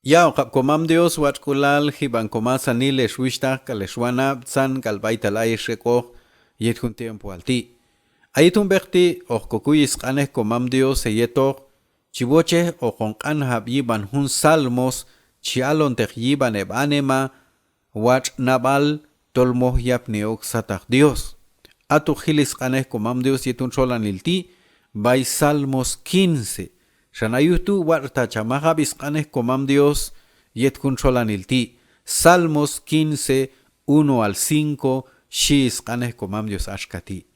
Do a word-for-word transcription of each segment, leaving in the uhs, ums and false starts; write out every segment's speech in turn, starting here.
Ya'okab' Komam Dios watx'k'ulal jib'an komasanil ex wuxhtaq k'al ex wanab' tzan k'al b'aytal ayex ek'oq yet jun tiempoal ti'. A yet jun b'eq ti' hoq kokuy sq'anej Komam Dios heyetoq, chi wochej hoqon q'anjab' yib'an jun Salmos chi alonteq yib'an heb' anima watx' nab'al tol moj yapni ok sataq Dios. Ato jil sq'anej Komam Dios yet jun txolanil ti' b'ay Salmos quince. Xan a yuj tu' watx' ta cham majab' sq'anej Komam Dios yet jun txolanil ti'. Salmos quince, uno al cinco, xhi sq'anej Komam Dios axka ti':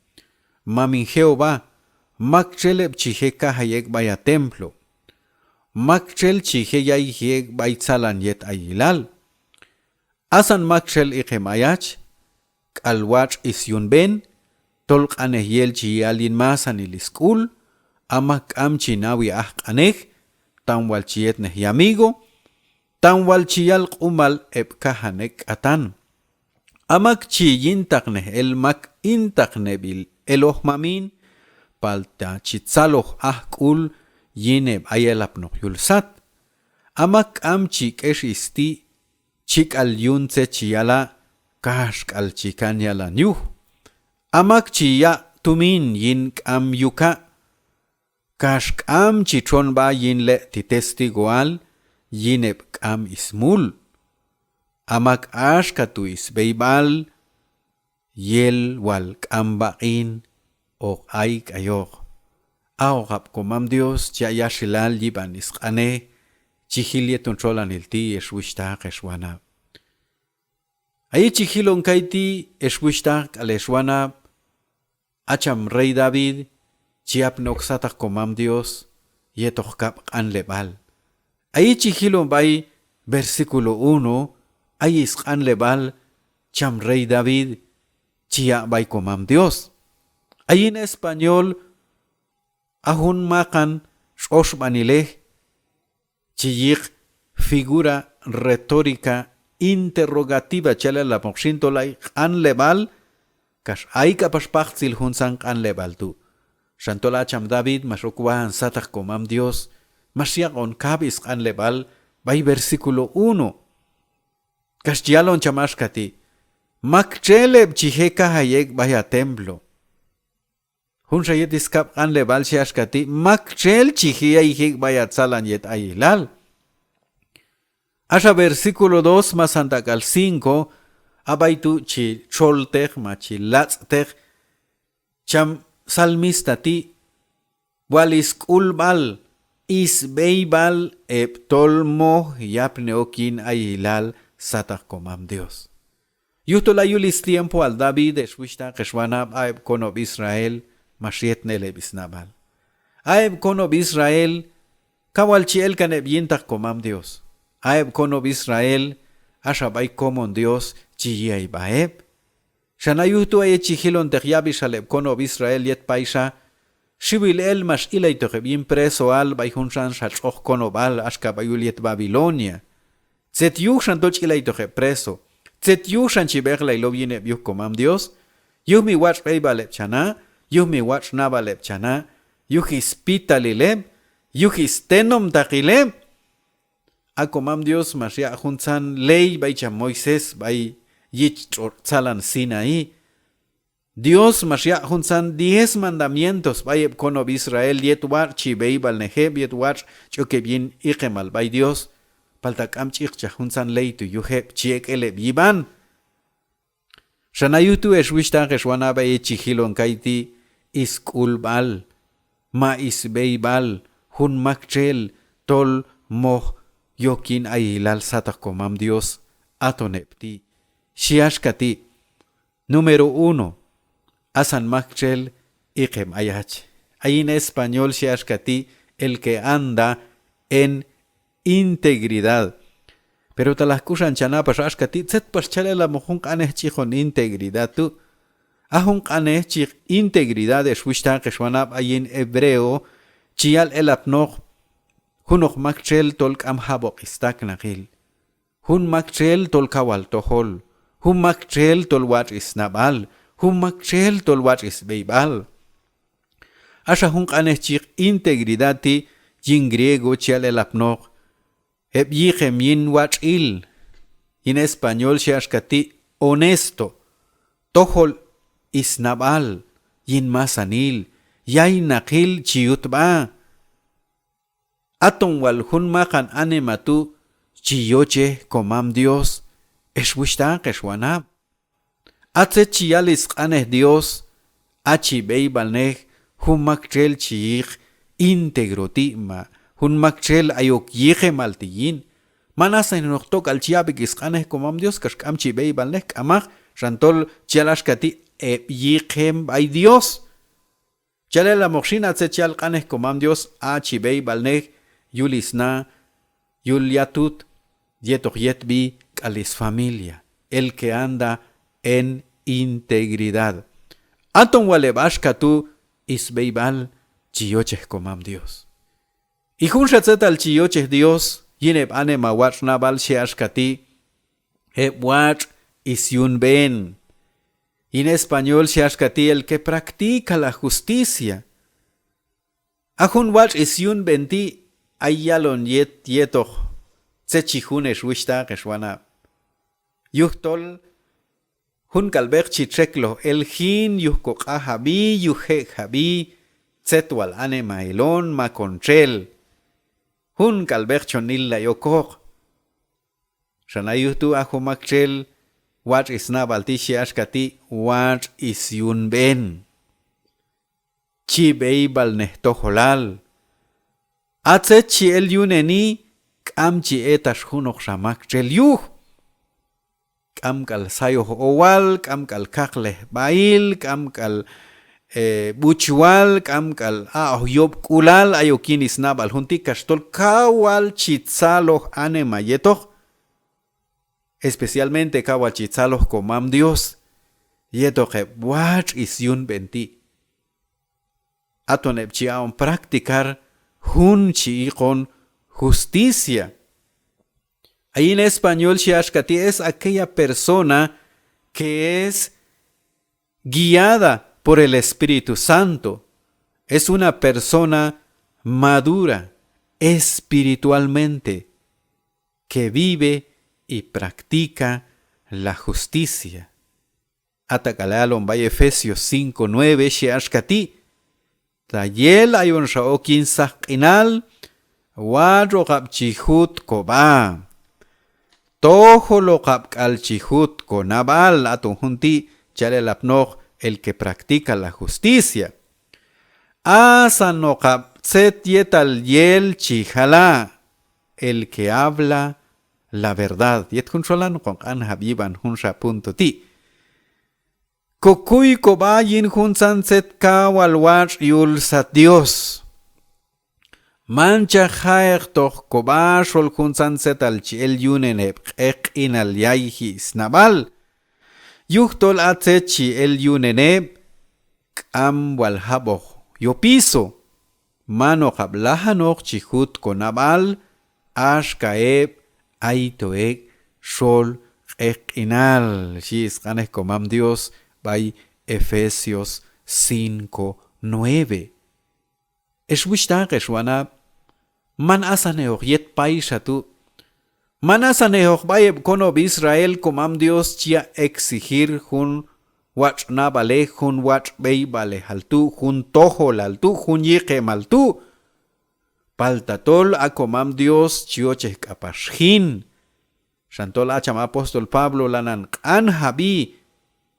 Mamin Jehová, maktxel heb' chi je' kajay ek' b'ay ha templo, maktxel chi je' yayji ek' b'ay tzalan yet ayilal. Asan maktxel iqem ayach, k'al watx' syunb'en, tol q'anej yel chi yal yin masanil sk'ul, a mak k'am chi nawi aj q'anej, tam wal chi yetnej yamigo, tam wal chi yal q'umal heb' kajan ek' k'atan. A mak chi yintaqnej el mak intaqneb'il eloj mamin, palta chi tzaloj aj k'ul yin heb' ay elapnoq yul sat. A mak k'am chi k'ex sti', chi k'al yun tzet chi yala', kaxk'al chi kan yalan yuj. A mak chi yaq' tumin yin k'am yuka', kax k'am chi txon b'a yin le' ti' testigoal yin heb' k'am smul. A mak axka tu' sb'eyb'al, yel wal k'am b'aq'in hoq ayk'ayoq. Aokab' Komam Dios chi yaq' yaxilal yib'an sq'anej chi jil yet jun txolanil ti' ex wuxhtaq ex wanab'. A yet chi jilon kayti' ex wuxhtaq k'al ex wanab', a cham rey David chi apni ok sataq Komam Dios yetoq kab' q'anleb'al. A yet chi jilon b'ay versículo uno, ay sq'anleb'al cham rey David chi yaq' b'ay Komam Dios. A yin español, a jun maqan tx'oxb'anilej chi yiq figura retórica interrogativa chi yal elapnoq xin tol ay q'anleb'al, kax ay k'apax paqtzil juntzan q'anleb'al tu'. Xan tol a cham David max ok wahan sataq Komam Dios, max yaq'on kab' sq'anleb'al b'ay versículo uno. Kax chi yalon cham axka ti': Maktxel heb' chi je' kajay ek' b'ay ha templo. Junxa yet skab' q'anleb'al xhi axka ti': Maktxel chi je' yayji ek' b'ay ha tzalan yet ayilal. Axa versículo dos masanta k'al cinco, a b'ay tu' chi txolteq ma chi latz'teq cham salmista ti' wal sk'ulb'al, sb'eyb'al heb' tol moj yapni ok yin ayilal sataq Komam Dios. Yujtol a yul stiempoal David ex wuxhtaq ex wanab', a heb' konob' Israel max yetnen el heb' snab'al. A heb' konob' Israel kaw wal chi el kan heb' yintaq Komam Dios. A heb' konob' Israel axa b'ay komon Dios chi yi' ay sb'a heb'. Xan a yuj tu' a yet chi jilonteq yab'ixal heb' konob' Israel yet payxa, xiwil el max ilaytoq heb' yin presoal b'ay junxanxa tx'oj konob'al axka b'ay yul yet Babilonia. Tzet yuj xan tol chi ilaytoq heb' preso? Tzet yuj xan chi b'eqlay low yin heb' yuj Komam Dios? Yuj mi watx' b'eyb'al heb' cha na', yuj mi watx' nab'al heb' cha na', yuj spitalil heb', yuj stenomtaqil heb'. A Komam Dios max yaq' juntzan ley b'ay cham Moisés b'ay yich tx'otx' tzalan Sinaí. Dios max yaq' juntzan diez mandamientos b'ay heb' konob' Israel yet watx' chi b'eyb'alnej heb', yet watx' chi ok heb' yin iqemal b'ay Dios. Palta k'am chi iqchaj juntzan ley tu' yuj heb', chi ek' el heb' yib'an. Xan a yuj tu' ex wuxhtaq ex wanab', a yet chi jilon kayti' sk'ulb'al ma sb'eyb'al jun maktxel tol moj yok yin ayilal sataq Komam Dios, aton heb' ti'. Xhi axka ti': Número uno, asan maktxel iqem ayach. A yin español xhi axka ti': el que anda en integridad. Pero talaj k'uxan cha na pax axka ti', tzet pax chal elapnoq jun q'anej chi yiq on integridad tu'? A jun q'anej chi yiq integridad ex wuxhtaq ex wanab', a yin hebreo chi yal elapnoq junoq maktxel tol k'am jab'oq stak'naqil. Jun maktxel tol kaw wal tojol, jun maktxel tol watx' snab'al, jun maktxel tol watx' sb'eyb'al. Axa jun q'anej chi yiq integridad ti' yin griego chi yal elapnoq Heb' yiqem yin watx'il, yin español xhi axka ti' honesto, tojol snab'al yin masanil, yaynaqil chi yut sb'a. Aton wal jun maqan anima tu' chi yochej komam Dios, ex wuxhtaq, ex wanab'. A tzet chi yal sq'anej Dios, a chi b'eyb'alnej jun maktxel chi yiq íntegro ti' ma jun maktxel ayok yiqemal ti' yin. Man asannejoq tok'al chi yab'ek sq'anej komam Dios kax k'am chi b'eyb'alnej, k'amaq, xan tol chi yal axka ti': heb' yiqem b'ay Dios. Chal elamoq xin, a tzet chi yal q'anej komam Dios, a chi b'eyb'alnej yul sna, yul yatut, yetoq yetb'i k'al sfamilia, el que anda en integridad. Aton wal heb' axka tu' sb'eyb'al chi yochej komam Dios. Y junxa tzetal chi yochej Dios yin heb' anima watx' nab'al xhi axka ti': heb' watx' syunb'en. Yin español xhi axka ti': el que practica la justicia. A jun watx' syunb'en ti' ay yalon yet yetoq tzet chi jun, ex wuxhtaq, ex wanab'. Yujtol jun k'al b'eq chi txekloj el jin yuj koq'ajab'i, yuj je'jab'i, tzet wal anima elon, mak on txel. Jun k'al b'eq chon illay okoq. Xan a yuj tu' a jun maktxel watx' snab'al ti' xhi axka ti': watx' syunb'en. Chi b'eyb'alnej tojolal. A tzet chi el yuneni k'am chi etax junoqxa maktxel yuj. K'am k'al sayoj owal, k'am k'al kaqlej b'ahil, k'am k'al, eh, b'uchwal, k'am k'al aq'oj yob'k'ulal ayok yin snab'al jun ti', kax tol kaw wal chi tzaloj anima yetoq, especialmente kaw wal chi tzaloj komam Dios yetoq heb' watx' syunb'en ti'. Aton heb' chi aq'on practicar jun chi iqon justicia. A yin español xhi axka ti': es aquella persona que es guiada por el Espíritu Santo. Es una persona madura espiritualmente, que vive y practica la justicia. A tak'al alon b'ay Efesios cinco nueve xhi axka ti': ta yel ayonxa ok yin saqq'inal, watx'oqab' chi jut kob'a, tojoloqab' k'al chi jut konab'al. Aton jun ti' chal elapnoq: el que practica la justicia. Asanoqab' tzet yetal yel chi jala', el que habla la verdad. Yet jun txolan hoqon q'anjab' yib'an junxa punto ti'. Kokuy kob'a yin juntzan tzet kaw wal watx' yul sat Dios. Manchaq ja'ektoq kob'a xol juntzan tzetal chi el yunen heb' q'eqq'inal yayji snab'al. Yujtol a tzet chi el yunen heb' k'am wal jab'oq yopiso. Manoqab' lajanoq chi jut konab'al axka heb' ayto ek' xol q'eqq'inal, xhi sq'anej komam Dios b'ay Efesios cinco nueve. Ex wuxhtaq, ex wanab', man asannejoq yet payxa tu'. Man asannejoq b'ay heb' konob' Israel komam Dios chi yaq' exigir jun watx' nab'alej, jun watx' b'eyb'alejal tu', jun tojolal tu', jun yiqemal tu'. Palta tol a komam Dios chi yochej k'apax jin. Xan tol a cham apóstol Pablo lanan q'anjab'i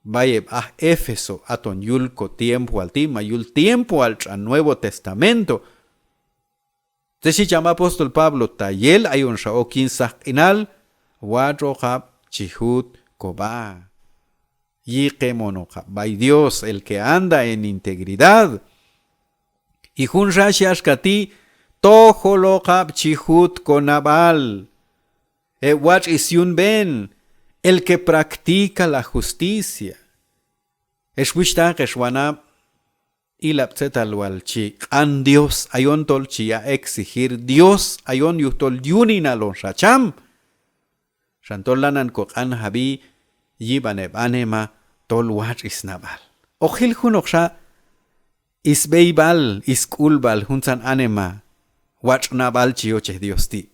b'ay heb' aj Éfeso, aton yul kotiempoal ti' ma yul tiempoal tx'an Nuevo Testamento. Tzet xhi cham apóstol Pablo: ta yel ayonxa ok yin saqq'inal, watx'oqab' chi jut kob'a. Yiqemonoqab' b'ay Dios, el que anda en integridad. Y junxa xhi axka ti': tojoloqab' chi jut konab'al, heb' watx' syunb'en, el que practica la justicia. Ex wuxhtaq, ex wanab', ilab' tzetal wal chi q'an Dios ayon, tol chi yaq' exigir Dios ayon yujtol yuninal onxa cham. Xan tol lanan koq'anjab'i yib'an heb' anima tol watx' snab'al. Hoq jil junoqxa sb'eyb'al, sk'ulb'al juntzan anima watx' nab'al chi yochej Dios ti'.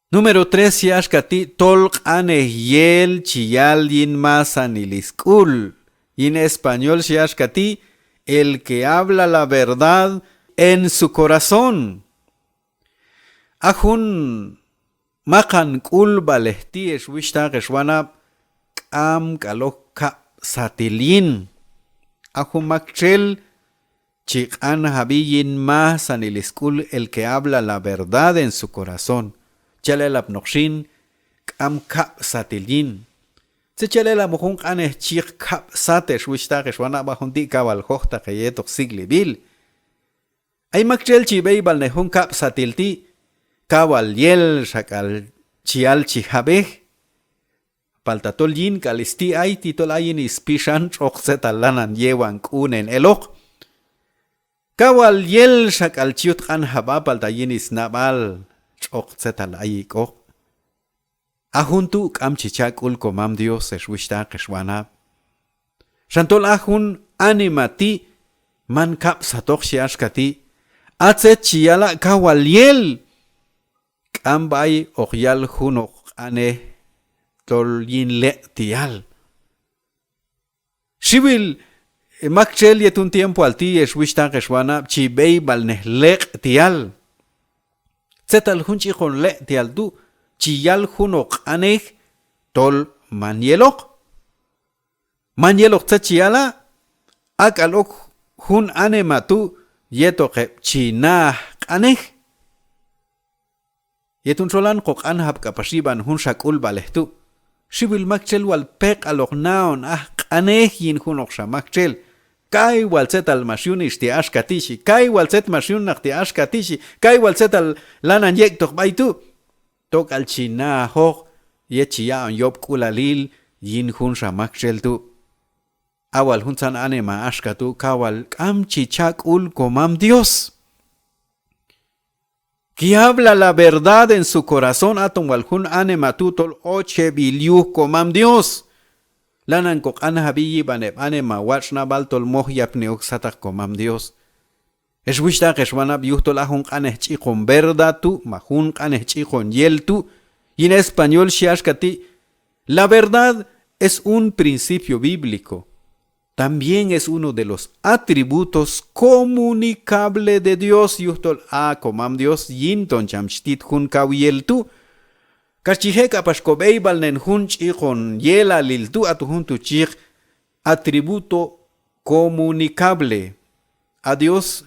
Número tres xhi axka ti': tol q'anej yel chi yal yin masanil sk'ul. Yin español xhi axka ti': el que habla la verdad en su corazón. A jun maqan k'ulb'alej ti', ex wuxhtaq ex wanab', k'am k'al ok kab'satil yin. A jun maktxel chi q'anjab'i yin masanil sk'ul, el que habla la verdad en su corazón, chal elapnoq xin k'am kab'satil yin. Tzet chal elapnoq jun q'anej chi yiq kab'sat, ex wuxhtaq ex wanab'? A jun ti' kawal jojtaq heyetoq sik'lib'il. Ay maktxel chi b'eyb'alnej jun kab'satil ti', kawal yel xak'al chi yal chi jab'ej. Palta tol yin k'al sti' ay ti', tol a yin spixan tx'oq tzetal lanan yewan k'unen eloq. Kawal yel xak'al chi yut q'anjab' a, palta yin snab'al tx'oq tzetal ay ik'oq. A jun tu' k'am chi cha' k'ul komam Dios, ex wuxhtaq ex wanab'. Xan tol a jun anima ti' man kab'satoq xhi axka ti': a tzet chi yala' kawal yel, k'am b'ay hoq yal junoq q'anej tol yin leq'ti'al. Xiwil maktxel yet jun tiempoal ti', ex wuxhtaq ex wanab', chi b'eyb'alnej leq'ti'al. Tzetal jun ch'iqon leq'ti'al tu', chi yal junoq q'anej tol man yeloq. Man yeloq tzet chi yala', ak'al ok jun anima tu' yetoq heb' chi naaj q'anej. Yet jun txolan hoq q'anjab' k'apax yib'an junxa k'ulb'alej tu'. Xiwil maktxel wal peq'aloq naon aj q'anej yin junoqxa maktxel. Kay wal tzetal max yun ix ti' axka ti' xhi, kay wal tzet max yun naq ti' axka ti' xhi, kay wal tzetal lanan yek'toq b'ay tu'. Tok'al chi naajoq yet chi yaq'on yob'k'ulalil yin junxa maktxel tu'. A wal juntzan anima axka tu' kawal k'am chi cha' k'ul komam Dios. Que habla la verdad en su corazón, aton wal jun anima tu' tol ocheb'il yuj komam Dios. Lanan koq'anjab'i yib'an heb' anima watx' nab'al tol moj yapni ok sataq komam Dios. Ex wuxhtaq ex wanab', yujtol a jun q'anej ch'iqon verdad tu', ma jun q'anej ch'iqon yel tu', yin español xhi axka ti': la verdad es un principio bíblico. También es uno de los atributos comunicable de Dios, yujtol a komam Dios yin ton cham chi tit jun kaw yel tu'. Kax chi je' k'apax kob'eyb'alnen jun ch'iqon yelalil tu', aton jun tu' chi yiq atributo comunicable. A Dios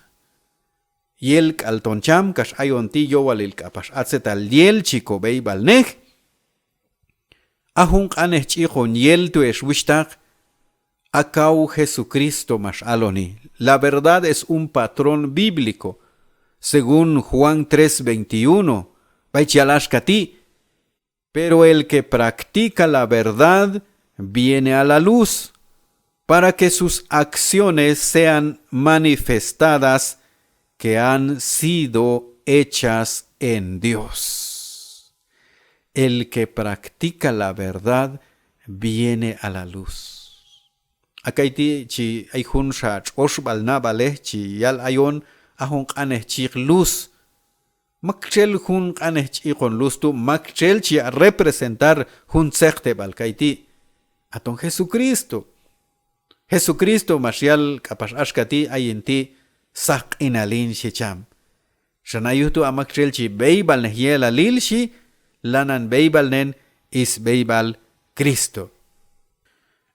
yel k'al ton cham, kax ayon ti' yowalil k'apax a tzetal yel chi kob'eyb'alnej. A jun q'anej ch'iqon yel tu', ex wuxhtaq, a kaw Jesucristo max aloni: la verdad es un patrón bíblico, según Juan tres veintiuno. B'ay chi yal axka ti': pero el que practica la verdad viene a la luz, para que sus acciones sean manifestadas que han sido hechas en Dios. El que practica la verdad viene a la luz. A kayti' chi ay junxa tx'oxb'al nab'alej chi yal ayon a jun q'anej chi yiq luz. Maktxel jun q'anej ch'iqon luz tu', maktxel chi yaq' representar jun tzeqteb'al kayti'? Aton Jesucristo. Jesucristo max yal k'apax axka ti': ayin ti' saq q'inal hin, xhi cham. Xan a yuj tu' a maktxel chi b'eyb'alnej yelalil, xhi, lanan b'eyb'alnen sb'eyb'al Cristo.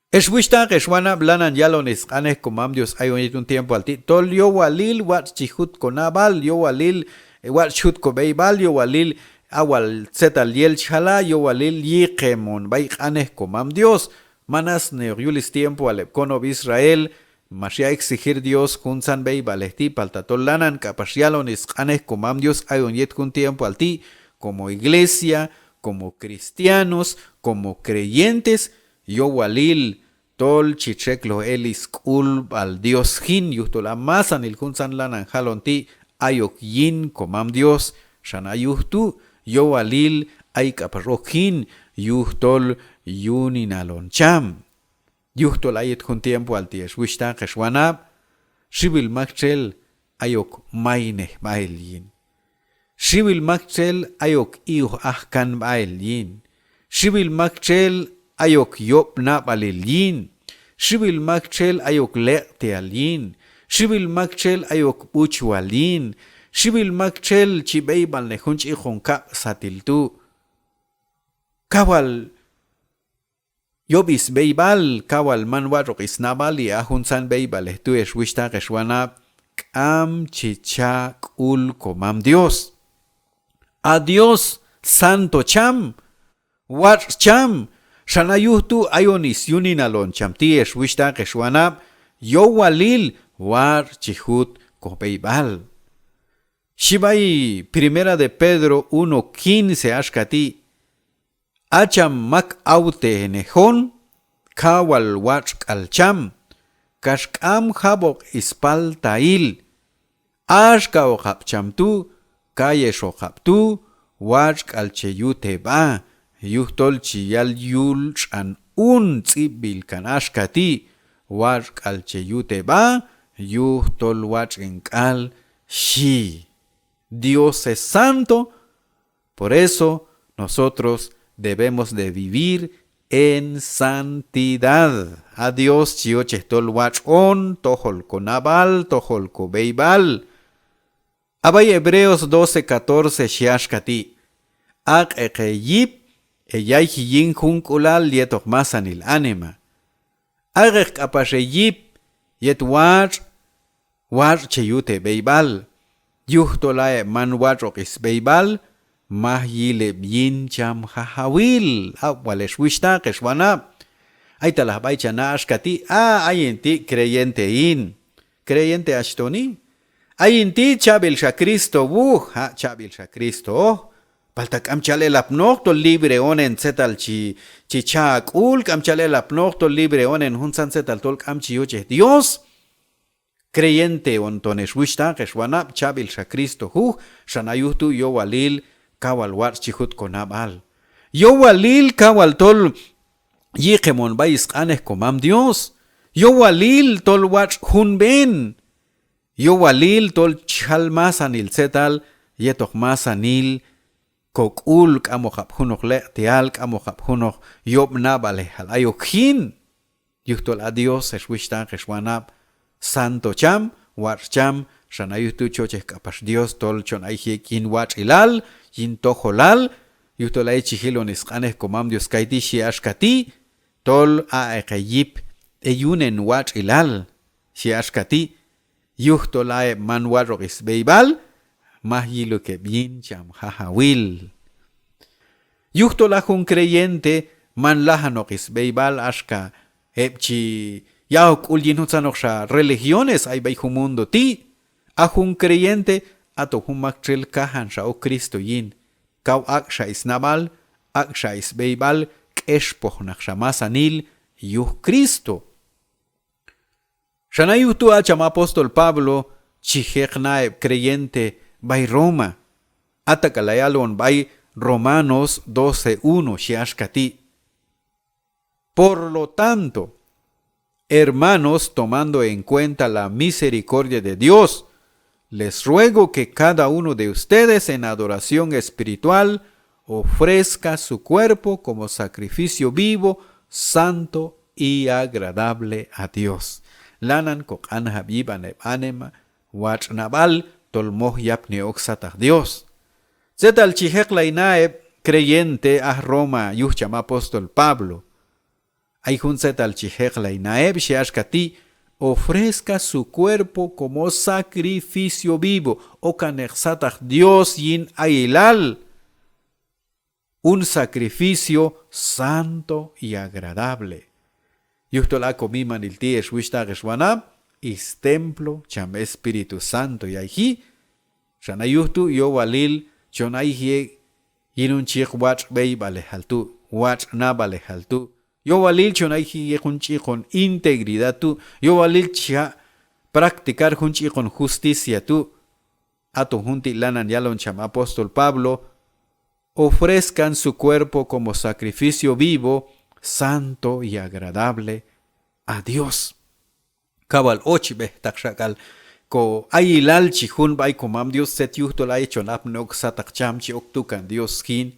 Ex wuxhtaq, ex wanab', lanan yalon sq'anej komam Dios ayon yet jun tiempoal ti' tol yowalil watx' chi jut konab'al, yowalil, eh, watx' chi jut kob'eyb'al, yowalil a wal tzetal yel chi jala', yowalil yiqem on b'ay q'anej komam Dios. Man asneoq yul stiempoal heb' konob' Israel max yaq' exigir Dios juntzan b'eyb'alej ti', palta tol lanan k'apax yalon sq'anej komam Dios ayon yet jun tiempoal ti', como iglesia, como cristianos, como creyentes, yowalil tol chi txekloj el sk'ulb'al Dios jin, yujtol a masanil juntzan lanan jalon ti' ayok yin komam Dios. Xan a yuj tu' yowalil ay k'apax ok jin, yujtol yuninal on cham. Yujtol a yet jun tiempoal ti', ex wuxhtaq, ex wanab', xiwil maktxel ayok maynej b'ail yin. Xiwil maktxel ayok i'oj aj kanb'ail yin. Xiwil maktxel ayok yob' nab'alil yin. Xiwil maktxel ayok leq'ti'al yin. Xiwil maktxel ayok b'uchwal yin. Xiwil maktxel chi b'eyb'alnej jun ch'iqon kab'satil tu'. Kawal yob' isb'eyb'al, kawal man watx'oq isnab'al, y a juntzan b'eyb'alej tu' ex wuxhtaq ex wanab', k'am chi cha' sk'ul komam Dios. A Dios santo cham, watx' cham, xan a yuj tu' ayon isyuninal on cham ti' ex wuxhtaq ex wanab', yowalil watx' chi jut kob'eyb'al. Xhi b'ay Primera de Pedro uno quince axka ti': A cham mak awtejnej on, kawal watx' k'al cham, kax k'am jab'oq ispaltail. Axkaoqab' cham tu', kayexoqab' tu', watx' k'al che yut heb'a, yujtol chi yal yul tx'an un tz'ib'b'il kan axka ti': Watx' k'al che yut heb'a, yujtol watx' hin k'al, xhi. Dios es santo, por eso nosotros debemos de vivir en santidad. A Dios chi yochej tol watx' on, tojol konab'al, tojol kob'eyb'al. A b'ay Hebreos doce catorce xhi axka ti': Aq'eq heyip heyayji yin junk'ulal yetoq masanil anima. Aq'eq k'apax heyip yet watx', watx' che yut heb'eyb'al. Yujtol a heb' man watx'oq isb'eyb'al, maj yil heb' yin cham Jajawil. Ab' wal ex wuxhtaq ex wanab'. Ay talaj b'ay cha na' axka ti': A, ayin ti' creyente hin. Creyente hach toni. Ayin ti' chab'ilxa Cristo wuj, a, chab'ilxa Cristo oj. Palta k'am chal elapnoq tol libre honen tzetal chi, chi cha' ha k'ul, k'am chal elapnoq tol libre honen juntzan tzetal tol k'am chi yochej Dios. Creyente hon ton ex wuxhtaq ex wanab', chab'ilxa Cristo juj, xan a yuj tu' yowalil kawal watx' chi jut konab'al. Yowalil kawal tol yiqem hon b'ay isq'anej komam Dios. Yowalil tol watx' junb'en. Yowalil tol chi jal masanil tzetal yetoq masanil kok'ul, k'amoqab' junoq leq'ti'al, k'amoqab' junoq yob' nab'alejal ayok jin. Yujtol a Dios ex wuxhtaq ex wanab', santo cham, watx' cham, xan a yuj tu' chochej k'apax Dios tol chon ayji ek' yin watx'ilal, yin tojolal. Yujtol a yet chi jilon isq'anej komam Dios kayti' xhi axka ti': Tol aq'eq heyip heyunen watx'ilal, xhi axka ti'. Yujtol a heb' man watx'oq isb'eyb'al, maj yil ok heb' yin cham Jajawil. Yujtol a jun creyente man lajanoq isb'eyb'al axka heb' chi ya'ok k'ul yin juntzanoqxa religiones ay b'ay jun mundo ti'. A jun creyente aton jun maktxel kajan xa ok Cristo yin. Kaw aq' xa isnab'al, aq' xa isb'eyb'al, k'expojnaq xa masanil yuj Cristo. Xan a yuj tu' a cham apóstol Pablo chi jeq na heb' creyente b'ay Roma. Ata k'al la yalon b'ay Romanos doce uno, xhi axka ti': Por lo tanto, hermanos, tomando en cuenta la misericordia de Dios, les ruego que cada uno de ustedes en adoración espiritual ofrezca su cuerpo como sacrificio vivo, santo y agradable a Dios. Lanan koq'anjab' yib'an heb' anima watx' nab'al tol moj yapni ok sataq Dios. Tzetal chi jeqlay na heb' creyente aj Roma yuj cham apóstol Pablo. Ay jun tzetal chi jeqlay na heb', xhi axka ti': Ofrezca su cuerpo como sacrificio vivo, okaneq sataq Dios yin ayilal, un sacrificio santo y agradable. Yujtol a komimanil ti' ex wuxhtaq ex wanab', istemplo cham Espíritu Santo yayji. Xan a yuj tu' yowalil chon ayji ek' yin jun chi yiq watx' b'eyb'alejal tu', watx' nab'alejal tu'. Yowalil chon ayji ek' jun ch'ikon integridad tu', yowalil chi jaq' practicar jun ch'ikon justicia tu'. Aton jun ti' lanan yalon cham apóstol Pablo: Ofrezcan su cuerpo como sacrificio vivo, santo y agradable a Dios. Kawal ochb'ejtaq xa k'al ko ayilal chi jun b'ay ko Mam Dios, tzet yujtol a yet chon apni ok sataq cham chi ok tukan Dios jin,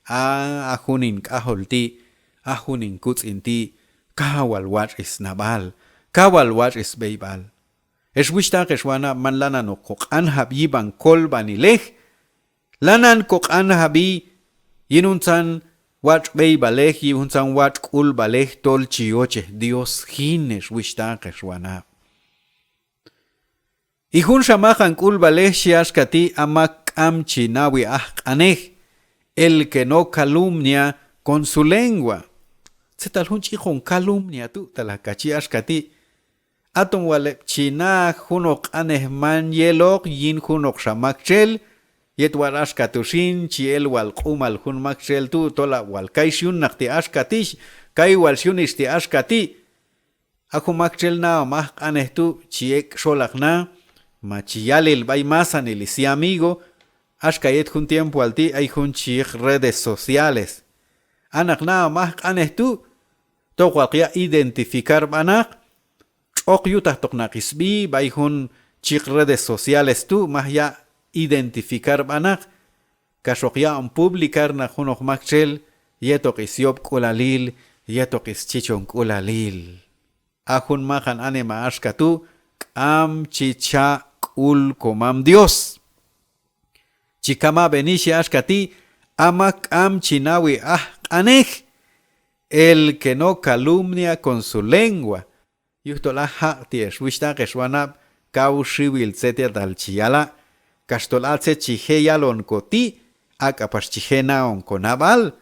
a, a jun hin k'ajol ti', a jun hin kutz'in ti', kaw wal watx' snab'al, kaw wal watx' sb'eyb'al. Ex wuxhtaq, ex wanab', man lananoq ko q'anjab' yib'an kolb'anilej, lanan ko q'anjab'i yin juntzan watx' b'eyb'alej, yin juntzan watx' k'ulb'alej tol chi yochej Dios jin, ex wuxhtaq, ex wanab'. Y junxa maqan k'ulb'alej xhi axka ti': a mak k'am chi nawi aj q'anej, el que no calumnia con su lengua. Tzetal jun ch'ikon calumnia tu', talaj ka chi axka ti': aton wal heb' chi na junoq q'anej man yeloq yin junoqxa maktxel, yet wal axka tu' xin chi el wal q'umal jun maktxel tu' tol a wal kay xyun naq ti' axka ti', kay wal xyun ix ti' axka ti'. A jun maktxel nahom aj q'anej tu' chi ek' xolaq na, ma chi yalil b'ay masanil is yamigo, axka yet jun tiempoal ti' ay jun chi yiq redes sociales. A naq nahom aj q'anej tu', tok wal hoq yaq' identificar b'a naq, tx'oq yutaqtoq naq is b'i b'ay jun chi yiq redes sociales tu', maj yaq' identificar b'a naq, kax hoq yaq'on publicar naq junoq maktxel yetoq is yob'k'ulalil, yetoq is chichonk'ulalil. A jun maqan anima axka tu' k'am chi cha' k'ul ko Mam Dios. Chi kam ab'eni xhi axka ti': a mak k'am chi nawi aj q'anej, el que no calumnia con su lengua. Yujtol a jaq' ti', ex wuxhtaq, ex wanab', kaw xiwil tzet yetal chi yala', kax tol a tzet chi je' yalon ko ti', a k'apax chi je' na'on ko nab'al.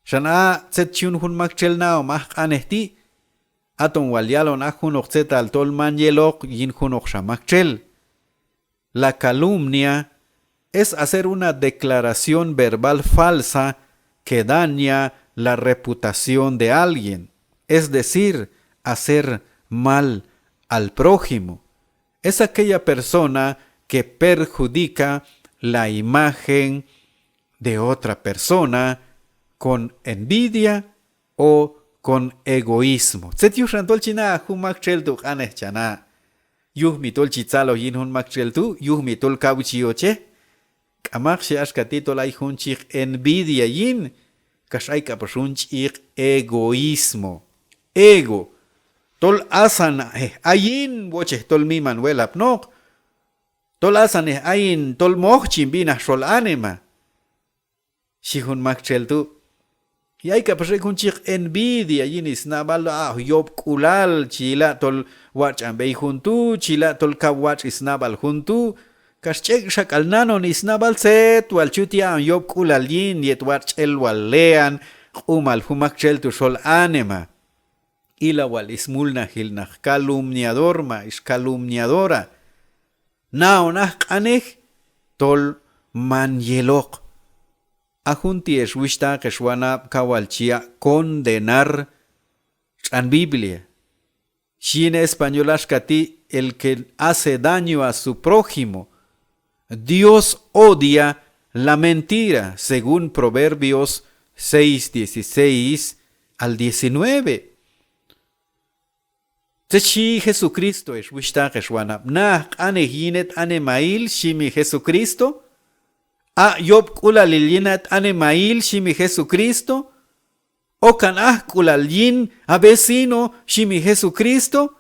Xan a tzet chi yun jun maktxel nahom aj q'anej ti', aton wal yalon a junoq tzetal tol man yeloq yin junoqxa maktxel. La calumnia es hacer una declaración verbal falsa que daña la reputación de alguien, es decir, hacer mal al prójimo. Es aquella persona que perjudica la imagen de otra persona con envidia o con egoísmo. Tzet yuxan tol chi na jun maktxel tu' q'anej cha na'. Yuj mi tol chi tzaloj yin jun maktxel tu', yuj mi tol kaw chi yochej. K'amaq, xhi axka ti' tol ay jun chi yiq envidia yin, kax ay k'apax jun chi yiq egoísmo. Ego. Tol asanej ayin wochej tol miman welapnoq. Tol asanej ayin tol moj chin b'inaj xol anima, xhi jun maktxel tu'. Y ay k'apax ek' jun chi yiq envidia yin is nab'al, a, yob'k'ulal, chi yila' tol watx' ch'an b'ey jun tu', chi yila' tol kaw watx' is nab'al jun tu', kax ch'ek' xak'al nanon is nab'al tzet wal chut ya'on yob'k'ulal yin yet watx' ch'el wal lean q'umal jun maktxel tu' xol anima. Ila wal is mulnajil naq calumniador ma ix calumniadora. Naon aj q'anej tol man yeloq. A jun ti' ex wuxhtaq ex wanab' kaw wal chi yaq' condenar tx'an Biblia. Xhi yin español axka ti': el que hace daño a su prójimo, Dios odia la mentira, según Proverbios seis dieciséis al diecinueve. Tzet xhi Jesucristo ex wuxhtaq ex wanab': na aj q'anej yin het animahil, xhi mi Jesucristo. Aq' yob'k'ulalil yin het animahil, xhi mi Jesucristo. Okan ajk'ulal yin a vecino, xhi mi Jesucristo.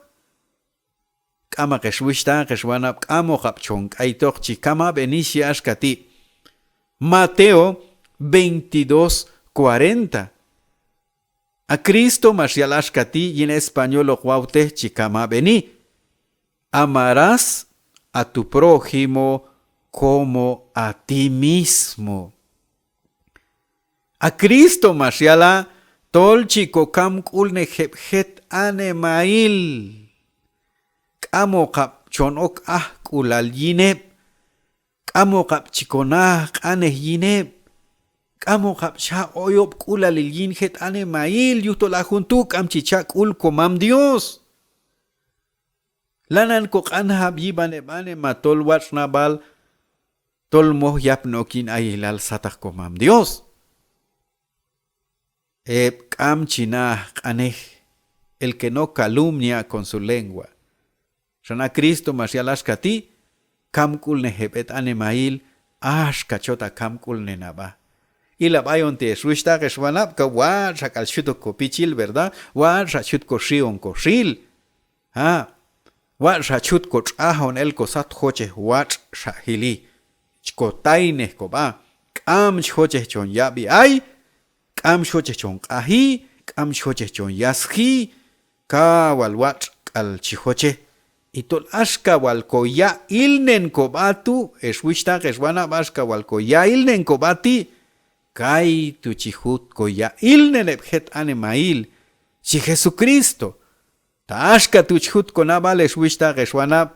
K'amaq ex wuxhtaq ex wanab', k'amoqab' chon k'aytoq, chi kam ab'eni xhi axka ti'. Mateo veintidós cuarenta. A Cristo max yal axka ti' yin español hoq wawtej chi kam ab'eni: amarás a tu prójimo como a ti mismo. A Cristo max yala' tol chi kokamk'ulnej heb' jet animahil. K'amoqab' chon ok ajk'ulal yin heb'. K'amoqab' chi kona aj q'anej yin heb'. K'amoqab' cha' oyob'k'ulalil yin jet animahil, yujtol a jun tu' k'am chi cha' k'ul komam Dios. Lanan koq'anjab' yib'an heb' anima tol watx' nab'al, tol moj yapni ok yin ayilal sataq komam Dios. Heb' k'am chi na aj q'anej, el que no calumnia con su lengua. xan a Cristo max yal axka ti': Kamk'ulnej heb' het animahil, axka chot ha kamk'ulnen ha b'a. Ilab' ayon ti' ex wuxhtaq ex wanab', kaw watx' xak'al chut ok ko pichil, ¿verdad? Watx' xa chut ko xi'on ko xil. Ha', watx' xa chut ko tx'ajon el ko sat jochej watx' xa jili. Chi ko taynej ko b'a. K'am chi jochej chon yab'i ay, k'am chi jochej chon q'aji, k'am chi jochej chon yasji, kaw wal watx' k'al chi jochej. Y tol axka wal ko ya'ilnen ko b'a tu', ex wuxhtaq ex wanab', axka wal ko ya'ilnen ko b'a ti', kaytu' chi jut ko ya'ilnen heb' het animahil, xhi Jesucristo. Ta axka tu' chi jut ko nab'al ex wuxhtaq ex wanab',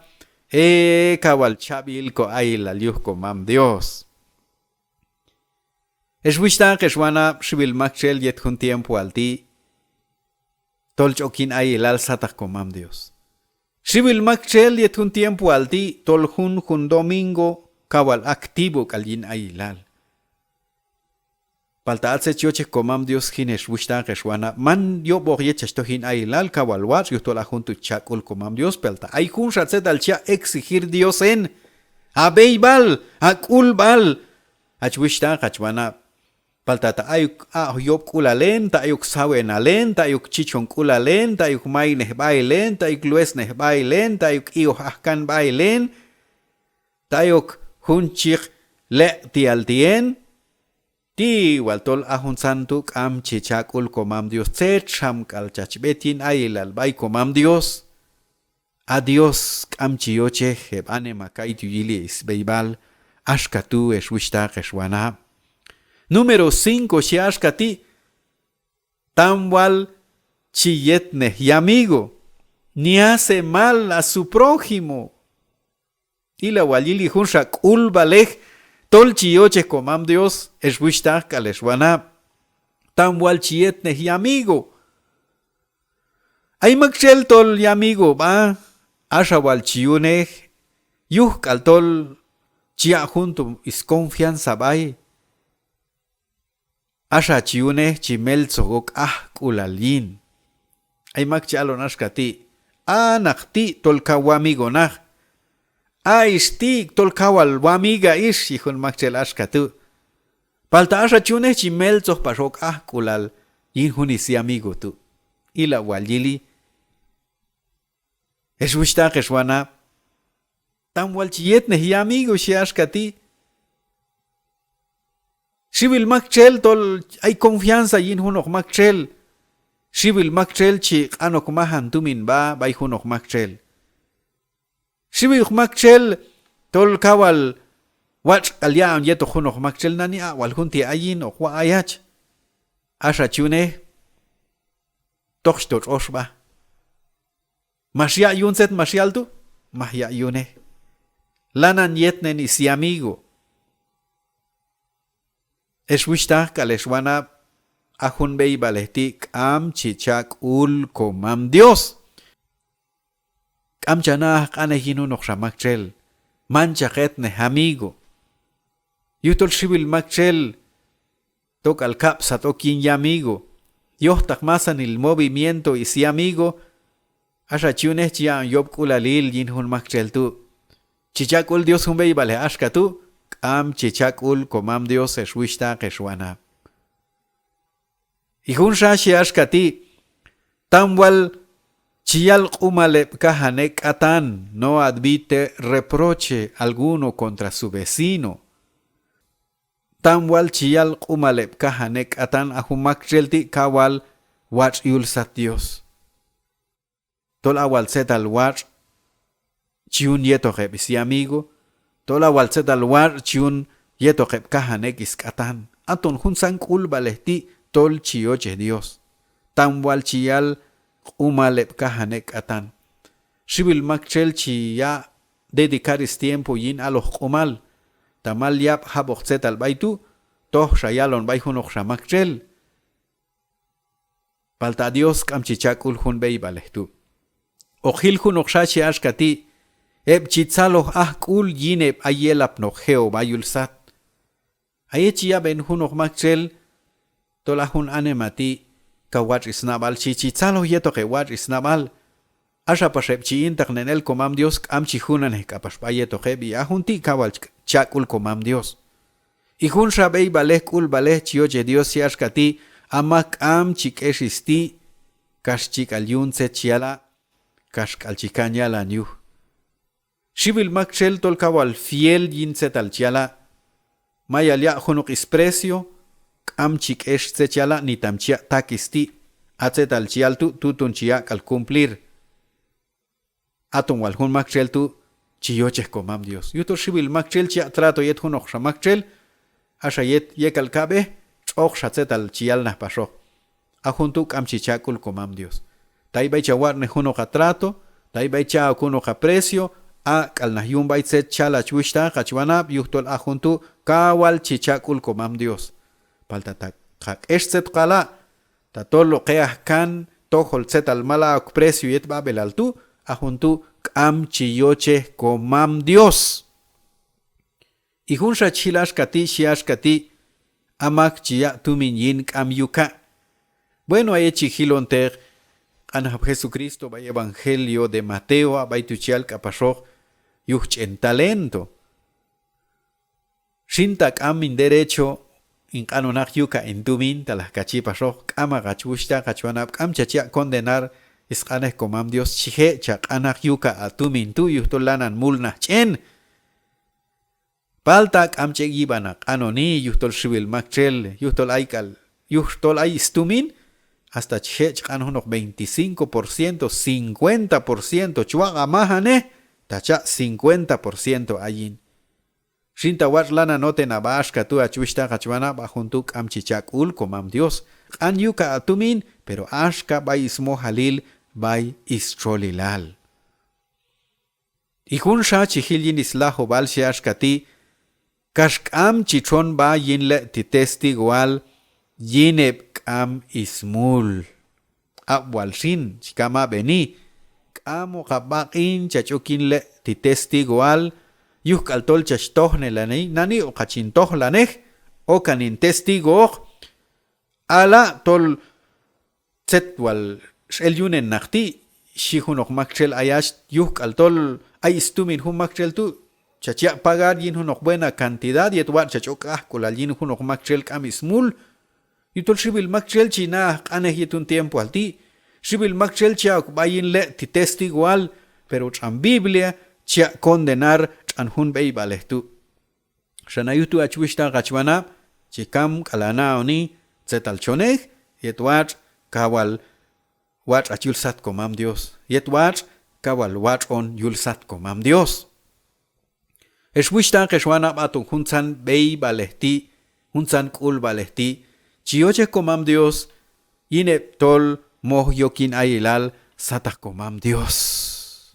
e kaw wal chab'il ko ayilal yuj ko Mam Dios. Ex wuxhtaq ex wanab', xiwil maktxel yet jun tiempoal ti' tol chi ok yin ayilal sataq ko Mam Dios. Xiwil maktxel yet jun tiempoal ti' tol junjun domingo kaw wal activo k'al yin ayilal. Palta a tzet chi yochej ko Mam Dios jin ex wuxhtaq ex wanab', man yob'oq yet chach toj yin ayilal, kaw wal watx' yujtol a jun tu' chi cha' sk'ul ko Mam Dios, palta ay junxa tzetal chi yaq' exigir Dios en. Ha b'eyb'al, ha k'ulb'al, hach wuxhtaq hach wanab'. Palta ta ayok aq'oj yob'k'ulal en, ta ayok sawenal en, ta ayok chichonk'ulal en, ta ayok maynej b'ahil en, ta ayok luesnej b'ahil en, ta ayok i'oj ajkan b'ahil en, ta ayok jun chi yiq leq'ti'al ti' en, ti' wal tol a juntzan tu' k'am chi cha' sk'ul ko Mam Dios. Tzet xam k'al chach b'et yin ayilal b'ay ko Mam Dios. A Dios k'am chi yochej heb' anima kaytu' yili sb'eyb'al, axka tu' ex wuxhtaq ex wanab'. Número cinco xhi axka ti': Tam wal chi yetnej yamigo, ni hace mal a su prójimo. Ila wal yili junxa k'ulb'alej tol chi yochej ko Mam Dios, ex wuxhtaq k'al ex wanab'. Tam wal chi yetnej yamigo. Ay maktxel tol yamigo b'a, axa wal chi yunej, yuj k'al tol chi yaq' jun tu' sconfianza b'ay. Axa chi yunej chi meltzoj ok ajk'ulal yin. Ay mak chi alon axka ti': A naq ti' tol kaw wamigo naq. A ix ti' tol kaw wal wamiga ix, xhi jun maktxel axka tu'. Palta axa chi yunej chi meltzoj pax ok ajk'ulal yin jun syamigo tu'. Ila wal yili. Ex wuxhtaq ex wanab', tam wal chi yetnej yamigo, xhi axka ti'. Xiwil maktxel tol ay confianza yin junoq maktxel. Xiwil maktxel chi q'an ok majan tumin b'a b'ay junoq maktxel. Xiwil maktxel tol kaw wal watx' k'al yaq'on yetoq junoq maktxel, nani aq' wal jun ti' ayin, hoq waq' ayach. Axa chi yunej, toj chi to tx'ox sb'a. Max yaq' yun tzet max yal tu', maj yaq' yunej. Lanan yetnen syamigo. Ex wuxhtaq k'al ex wanab', a jun b'eyb'alej ti' k'am chi cha' sk'ul ko Mam Dios. K'am cha na'aj q'anej yin junoqxa maktxel, manchaq hetnej amigo. Yujtol xiwil maktxel tok'al kab' sat ok yin yamigo. Yojtaq masanil movimiento syamigo, axa chi yunej chi yaq'on yob'k'ulalil yin jun maktxel tu'. Chi cha' sk'ul Dios jun b'eyb'alej axka tu', k'am chi cha' sk'ul ko Mam Dios, ex wuxhtaq ex wanab'. Y junxa xhi axka ti': Tam wal chi yal q'umal heb' kajan ek' k'atan, no admite reproche alguno contra su vecino. Tam wal chi yal q'umal heb' kajan ek' k'atan, a jun maktxel ti' kaw wal watx' yul sat Dios. Tol a wal tzetal watx' chi yun yetoq heb' syamigo, tol a wal tzetal watx' chi yun yetoq heb' kajan ek' sk'atan. Aton juntzan k'ulb'alej ti' tol chi yochej Dios. Tam wal chi yal q'umal heb' kajan ek' k'atan. Xiwil maktxel chi yaq' dedicar stiempo yin aloj q'umal. Ta mal yab' jab'oq tzetal b'ay tu', tojxa yalon b'ay junoqxa maktxel. Palta a Dios k'am chi cha' sk'ul jun b'eyb'alej tu'. Hoq jil junoqxa xhi axka ti': Heb' chi tzaloj ajk'ul yin heb' ay yelapnoq Jehová yul sat. A yet chi yab'en junoq maktxel tol a jun anima ti' kaw watx' snab'al, chi chi tzaloj yetoq heb' watx' snab'al. Axa pax heb' chi intaqnen el komam Dios, k'am chi junanej k'apax b'a yetoq heb', y a jun ti' kawal cha k'ul komam Dios. Y junxa b'eyb'alej k'ulb'alej chi yochej Dios xhi axka ti': a mak k'am chi k'ex sti', kax chi k'al yun tzet chi yala', kaxk'al chi kan yalan yuj. Xiwil maktxel tol kawal fiel yin tzetal chi yala', mayal yaq' junoq sprecio, k'am chi k'ex tzet chi yala', ni tam chi yaq' tak sti', a tzetal chi yal tu', tuton chi yaq' k'al cumplir. Aton wal jun maktxel tu' chi yochej komam Dios. Yujtol xiwil maktxel chi yaq' trato yet junoqxa maktxel, axa yet yekal kab'ej, tx'oqxa tzetal chi yalnaj paxoq. A jun tu' k'am chi cha k'ul komam Dios. Ta ay b'ay cha watx'nej junoq a trato, ta ay b'ay cha ok junoq a precio, aq'k'alnaj yun b'ay tzet chal hach wuxhtaq hach wanab', yujtol a jun tu' kawal chi cha k'ul komam Dios. Palta ta hoq ha k'ex tzet hoq hala', ta tol hoq e aj kan tojol tzetal mal a ok precio yet b'ab'elal tu', a jun tu' k'am chi yochej komam Dios. Y junxa chi jil axka ti', xhi axka ti': a mak chi yaq' tumin yin k'am yuka'. Bueno, a yet chi jilonteq q'anjab' Jesucristo b'ay Evangelio de Mateo, a b'ay tu' chi yal k'apaxoq yuj ch'en talento. Xin ta k'am hin derecho hin q'anonaq yuka' hin tumin, talaj kach yi paxoq, k'amaq hach wuxhtaq hach wanab', k'am chach yaq' condenar sq'anej komam Dios, chi je' cha q'anaq yuka' a tumin tu', yujtol lanan mulnaj ch'en. Palta k'am ch'ek' yib'an a q'anoni, yujtol xiwil maktxel, yujtol ay k'al, yujtol ay stumin, hasta chi je' chi q'an junoq veinticinco por ciento, cincuenta por ciento, chi waq' a majanej, ta cha' cincuenta por ciento ayin. Xin ta watx' lanan oten a b'a axka tu' hach wuxhtaq hach wanab', a jun tu' k'am chi cha k'ul komam Dios. Q'an yuka' a tumin, pero axka b'ay smojalil, b'ay stxolilal. Y junxa chi jil yin slajub'al, xhi axka ti': kax k'am chi txon b'a yin le' ti' testigoal yin heb' k'am smul. Ab' wal xin, chi kam ab'eni, k'amoqab' b'aq'in chach ok yin le' ti' testigoal, yujk'al tol chach tojnelani, nani hoqach hin tojlanej, okan hin testigooq, ala' tol tzet wal x'el yunen naq ti', xhi junoq maktxel ayach, yujk'al tol ay stumin jun maktxel tu', chach yaq' pagar yin junoq buena cantidad yet watx' chach ok ajk'ulal yin junoq maktxel k'am smul. Yujtol xiwil maktxel chi na aj q'anej yet jun tiempoal ti', xiwil maktxel chi a'ok b'a yin le' ti' testigoal, pero tx'an Biblia chi aq' condenar tx'an jun b'eyb'alej tu'. Xan a yuj tu' hach wuxhtaq hach wanab', chi kam k'al a na'oni tzetal chonej, yet watx' kawal watx' hach yul sat komam Dios, yet watx' kawal watx' on yul sat komam Dios. Hex wuxhtaq hex wanab', aton juntzan b'eyb'alej ti', juntzan k'ulb'alej ti' chi yochej komam Dios yin heb' tol moj yok yin ayilal sataq komam Dios.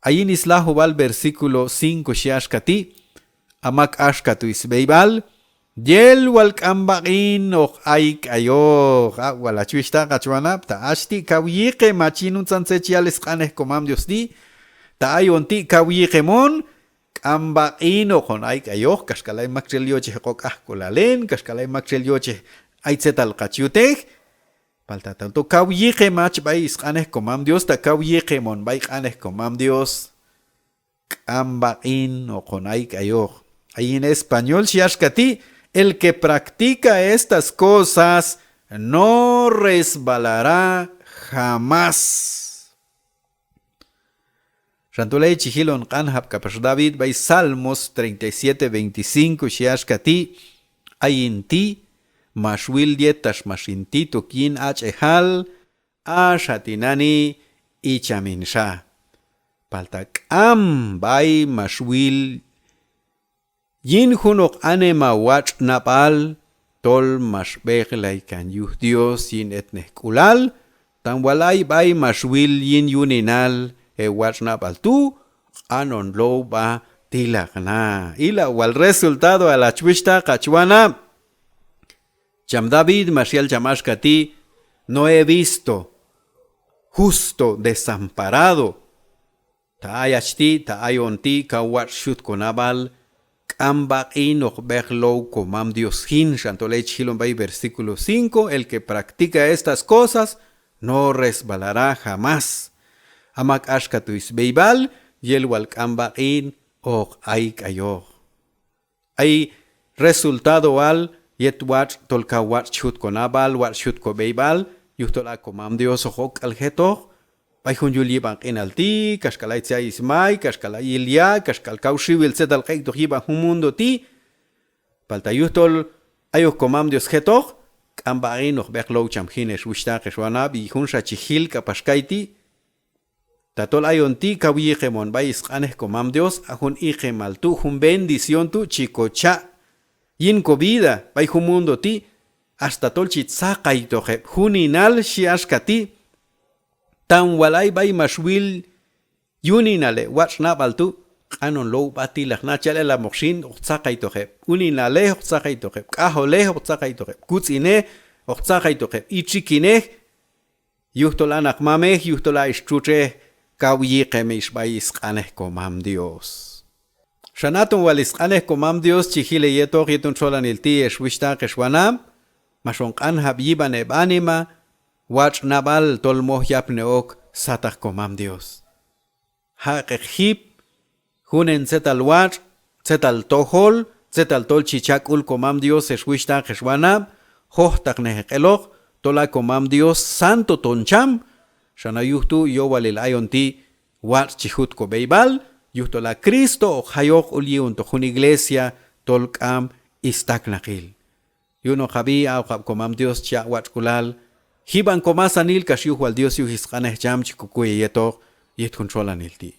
A yin slajub'al versículo cinco xhi axka ti': a mak axka tu' sb'eyb'al, yel wal k'am b'aq'in hoq ayk'ayoq. A wal hach wuxhtaq hach wanab', ta hach ti' kaw yiqem hach yin juntzan tzet chi yal sq'anej komam Dios ti', ta ayon ti' kaw yiqem on, k'am b'aq'in hoqon ayk'ayoq, kaxk'al ay maktxel yochej hoq ok ajk'ulal en, kaxk'al ay maktxel yochej ay tzetal hoqach yutej. Palta tatol kaw yiqem hach b'ay sq'anej komam Dios, ta kaw yiqem on b'ay q'anej komam Dios, k'am b'aq'in hoqon ayk'ayoq. A yin español xhi axka ti': el que practica estas cosas no resbalará jamás. Xan tol ay chi jilon q'anjab' k'apax David b'ay Salmos treinta y siete veinticinco xhi axka ti': ayin ti' max wil yet tax max hin tit ok yin ach'ejal, axa tinani' icham hin xa. Palta k'am b'ay max wil yin junoq anima watx' nab'al tol max b'ejlaykan yuj Dios yin etnejk'ulal, tam wal ay b'ay max wil yin yuninal heb' watx' nab'al tu' q'anon low b'a tilaq na. Ila' wal resultadoal hach wuxhtaq hach wanab'. Cham David max yal cham axka ti': no he visto justo desamparado. Ta ayach ti', ta ayon ti' kaw watx' xyut konab'al, k'am b'aq'in hoq b'ej low komam Dios jin. Xan tol ay chi jilon b'ay versículo cinco: el que practica estas cosas No resbalará jamás. A mak axka tu' sb'eyb'al, yel wal k'am b'aq'in hoq ayk'ayoq. Ay resultadoal yet watx' tol kaw watx' chi jut konab'al, watx' chi jut kob'eyb'al, yujtol a komam Dios hoq ok k'al jetoq b'ay jun yul yib'an q'inal ti', kaxk'al ay tzet ay smay, kaxk'al ay ilya', kaxk'al kaw xiwil tzetal q'eq'toq yib'an jun mundo ti'. Palta yujtol ayok komam Dios jetoq, k'am b'aq'in hoq b'eq low cham jin ex wuxhtaq ex wanab', y junxa chi jil k'apax kayti'. Tatol ayon ti' kaw yiqem on b'ay sq'anej komam Dios, a jun iqemal tu', jun bendición tu' chi kocha' yin kovida b'ay jun mundo ti', hasta tol chi tzaqaytoq heb' juninal, xhi axka ti'. Tam wal ay b'ay max wil yuninal heb' watx' nab'al tu', q'anon low b'a tilaj na, chi yal elamoq xin, hoq tzaqaytoq heb' uninalej, hoq tzaqaytoq heb' k'ajolej, hoq tzaqaytoq heb' kutz'inej, hoq tzaqaytoq heb' itxikinej. Yujtol a naq mamej, yujtol a ix txutxej, kaw yiqem ix b'ay sq'anej komam Dios. Xan aton wal sq'anej komam Dios chi jil heyetoq yet jun txolanil ti' ex wuxhtaq ex wanab', max on q'anjab' yib'an heb' anima watx' nab'al tol moj yapni ok sataq komam Dios. Jaq'eq jip, junen tzetal watx', tzetal tojol, tzetal tol chi cha' k'ul komam Dios ex wuxhtaq ex wanab', jojtaqnejeq eloq tol a komam Dios santo ton cham. Xan a yuj tu' yowalil ayon ti' watx' chi jut kob'eyb'al, yujtol a Cristo hoq jayoq ul yi'ontoq jun iglesia tol k'am staknaqil. Yunoqab'i, a'oqab' komam Dios chi yaq' watx'k'ulal jib'an komasanil kax yuj wal Dios yuj sq'anej cham chi kokuy heyetoq yet jun txolanil ti'.